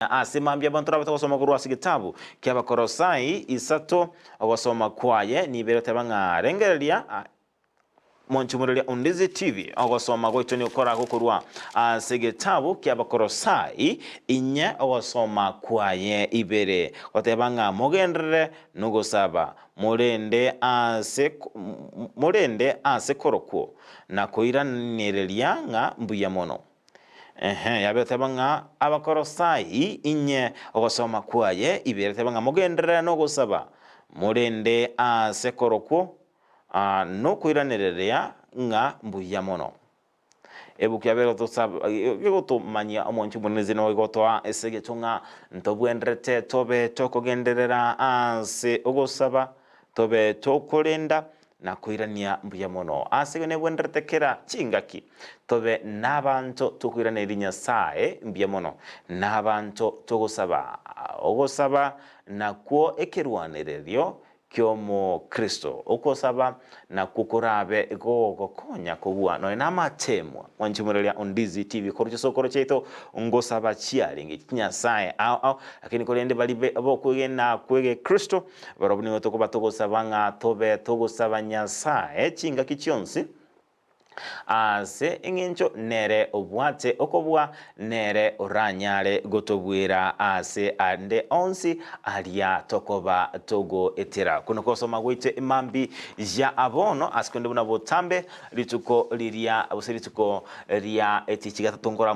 Ase mambia abanto nabete gosoma korwa ase egetabu ki'Abakolosai isato, ogosoma kwaye nigo egoteba ng'a rengereria monchumureria Undizi TV. Ogosoma gwaito nigo koragokorwa ase egetabu ki'Abakolosai inye ogosoma kwaye ibere, goteba ng'a mogenderere nogosaba, morende ase morende ase korokwo, na koiranereria ng'a mbuya mono. Ehe, yabeteba ng'a Abakolosai inye ogosoma kwaye ibereteba ng'a mogenderere nogosaba, morende aase korokwo nokoiranereria ng'a mbuya mono. Ebuku yabere gotosaba egotomanyia omonche omonene nigo egotoa esegeto ng'a ntobwenderete tobe tokogenderera ase ogosaba, tobe tokorenda na koirania mbuya mono. Ase igo nebwenerete kera chingaki tobe nabanto tokoiraneria Nyasae mbuya mono, na abanto togosaba. Ogosaba nakwo ekerwanererio ki'Omokristo. Okosaba nakwo korabe gogokonya kobua nonya namateemwa. Mwanche moreria Ondizi TV korwa chisokoro chiaito ngosaba chiarenge chinyasae ao ao, lakini korende baria bokwegena kw'egekristo Barabwo nigo tokoba togosaba ng'a tobe togosaba Nyasae chingaki chionsi, ase engencho nere obwate okobua, nere oranyare gotobuera aase ande onsi aria tokoba togoetera. Okwo nokosoma gwaito emambia ya bono, ase konde buna botambe rituko riria gose rituko ria etichi gatato nkora.